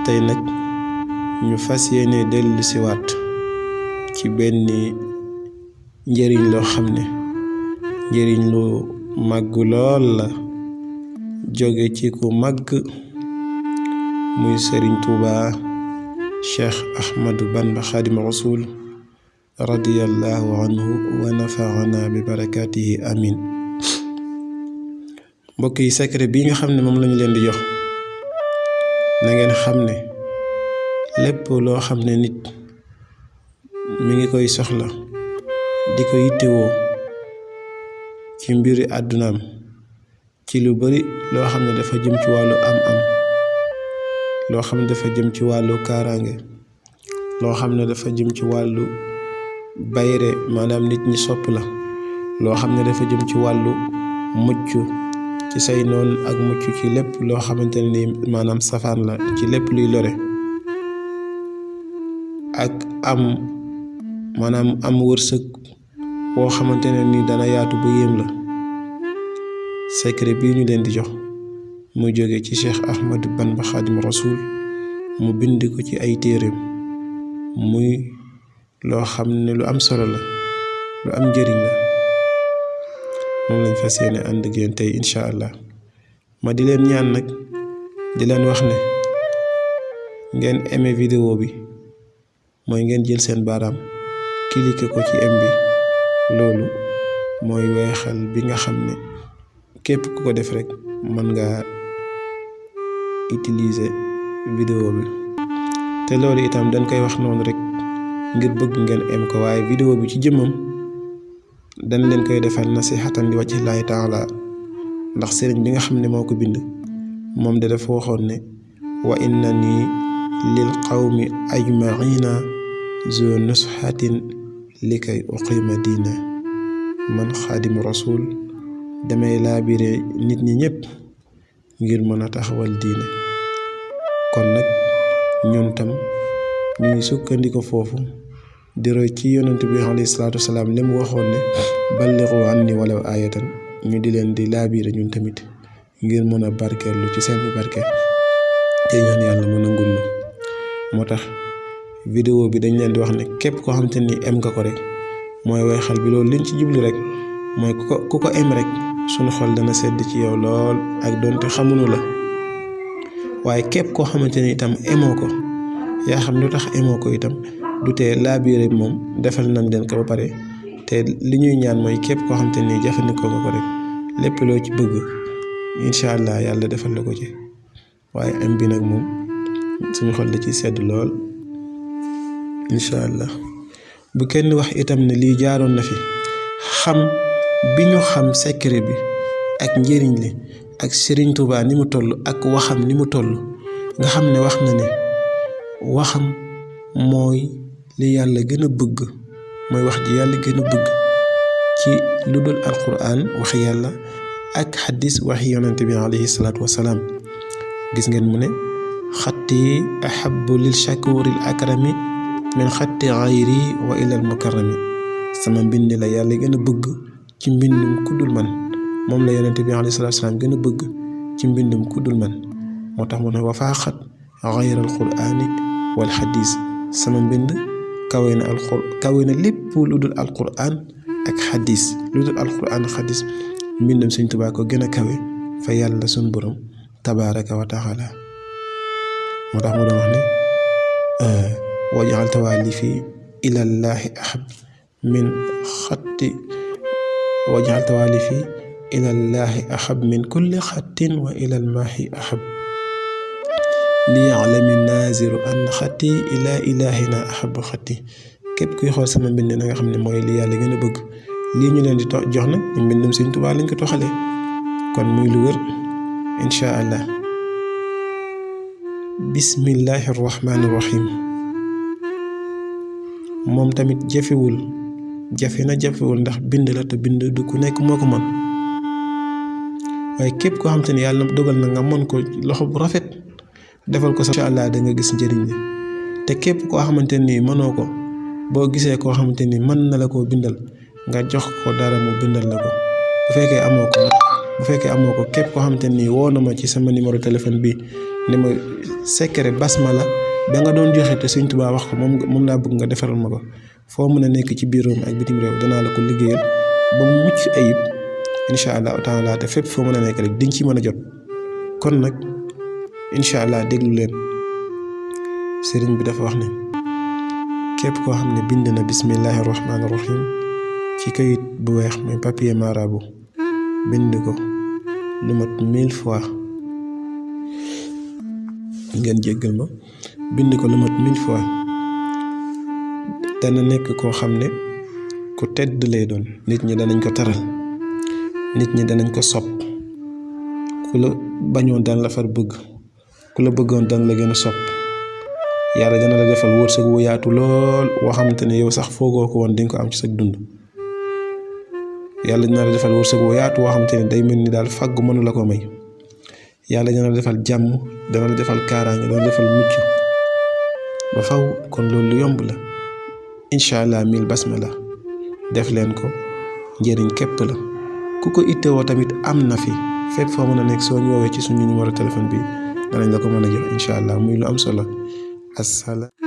tey nag ñu fas yéene dellu si waat ci benn njëriñ loo xam ne njëriñ lu màgg lool la jóge ci ku màgg muy Sëriñ Tuuba Cheikh Ahmadou Bamba Xaadimu Rasuul radiyallahu anhu wa nafaana bi barakaatihi amin. mbokk yi, secret bi nga xam ne moom lañu leen di jox, na ngeen xam ne lépp loo xam ne nit mi ngi koy soxla di ko yittewoo ci mbiri àddunaam, ci lu bari loo xam ne dafa jëm ci wàllu am-am, loo xam ne dafa jëm ci wàllu kaaraange, loo xam ne dafa jëm ci wàllu bayre, maanaam nit ñi sopp la, loo xam ne dafa jëm ci wàllu mucc ci say noon ak mucc ci lépp loo xamante ne ni maanaam safaan la, ci lépp luy lore, ak maanaam am wërsëg boo xamante ne ni dana yaatu ba yéem la. secret bii ñu leen di jox muy jóge ci Cheikh Ahmadou Bamba Xaadimu Rasuul, mu bind ko ci ay téereem, muy loo xam ne lu am solo la, lu am njëriñ la. moom lañ fas yéene ànd ak yéen tey incha allah. ma di leen ñaan nag, di leen wax ne ngeen aimé vidéo bi, mooy ngeen jël seen baaraam cliquer ko ci bi, loolu mooy weexal bi nga xam ne képp ku ko def rek mën nga utiliser vidéo bi. te loolu itam dañ koy wax noonu rek ngir bëgg ngeen aim ko, waaye vidéo bi ci jëmmam dañ leen koy defal nasihatan li wajhillaahi taala, ndax sëriñ bi nga xam ne moo ko bind moom de dafa waxoon ne wa innani lil qawmi ajmaina zu nushatin likay uqima diina. man Xaadimu Rasuul damay laabire nit ñi ñëpp ngir mën a taxawal diine. kon nag ñun tam ñu ngi sukkandiku foofu di roy ci yonent bi alayhi salaatu wasalaam li mu waxoon ne ballighu anni walaw aayatan, ñu di leen di laabire ñun tamit ngir mën a barkeelu ci seen barke te ñaan yàlla mën a ngunnu. moo tax vidéo bi dañ leen di wax ne képp koo xam te ni em nga ko rek mooy weexal bi, loolu liñ ci jublu rek mooy ku ko em rek sunu xol dana sedd ci yow lool, ak donte xamuñu la. waaye képp koo xamante ni itam emoo ko, yaa xam lu tax emoo ko itam, du tee laabire moom defal nañ leen ko ba pare. te li ñuy ñaan mooy képp koo xamante ni jëfandikoo nga ko rek lépp loo ci bëgg incha allah yàlla defal la ko ci. waaye am bi nag moom suñu xol da ciy sedd lool incha allah. bu kenn wax itam ne lii jaaroon na fi, xam bi ñu xam secret bi ak njëriñ li ak Serigne Touba ni mu toll ak waxam ni mu toll, nga xam ne wax na ne waxam mooy li yàlla gën a bëgg, mooy wax ji yàlla gën a bëgg ci lu dul alquran waxi yàlla ak xadis waxi yonante bi alayhi salaatu wasalaam. gis ngeen mu ne xatti ahabbu lil shakuril akrami min xatti xayri wa ilal mukarrami. sama mbind la yàlla gën a bëgg ci mbindum kuddul man, moom la yonente bi alayhi salaatu wasalaam gën a bëgg ci mbindum kuddul man. moo tax mu ne wa faaxat xayral qur'aani wal xadis. sama mbind kawe na lépp lu dul alquran ak xadis, lu dul alquran ak xadis, mbindum Sëñ Tuubaa ko gën a kawe fa yàlla sun borom tabaaraka wa taala. moo tax mu doon wax ne waj'al tawaalifi ilallaahi ahab min xatti, waj'al tawaalifi ilallaahi ahab min kulli xattin wa ilal maahi ahab li ya'lami naaziru an xatti ila ilaahina ahab xatti. képp kuy xool sama mbind na nga xam ne mooy li yàlla gën a bëgg. lii ñu leen di jox nag ñu mbindum Sëñ Tuubaa lañ ko toxalee, kon muy lu wër incha allah. bismillahi rahmaani rahim. moom tamit jafewul ndax bind la, te bind du ku nekk moo ko mën. waaye képp koo xam te ne yàlla dogal na nga mën ko loxo bu rafet defal ko sa incha allah da nga gis njëriñ li. te képp koo xamante ni mënoo ko, boo gisee koo xamante ni mën na la koo bindal nga jox ko dara mu bindal la ko. bu fekkee amoo ko képp koo xamante ni woo na ma ci sama numéro téléphone bi ne ma secret basmala ba nga doon joxe te Sëñ Tuubaa wax ko moom laa bëgg nga defaral ma ko foo mën a nekk ci biir réew mi ak bitim réew danaa la ko liggéeyal ba mu mucc ayib incha allahu taala te fépp foo mën a nekk rek diñ ci mën a jot. kon nag incha allah déglu leen sëriñ bi dafa wax ne képp koo xam ne bind na bismillahi rahmaani rahim ci kayit bu weex mooy papier marabout bind ko lu mat 1000 fois ngeen jéggal ma bind ko lu mat 1000 fois dana nekk koo xam ne ku tedd lay doon nit ñi danañ ko taral nit ñi danañ ko sopp ku la bañoon daan la far bëgg ku la bëggoon daan la gën a sopp yàlla dana la defal wërsëg wu yaatu lool woo xamante ne yow sax foogoo ko woon di nga ko am ci sa dund yàlla dina la defal wërsëg wu yaatu woo xamante ne day mel ni daal fàggu mënu la ko may yàlla dana la defal jàmm dana la defal kaaraange dana la defal mucc ba faw kon loolu lu yomb la incha allah 1000 basmala def leen ko njëriñ képp la ku ko ittewoo tamit am na fi fépp foo mën a nekk soo ñu woowee ci suñu numéro téléphone bi danañ la ko mën a jox incha allah muy lu am solo. Asalaam.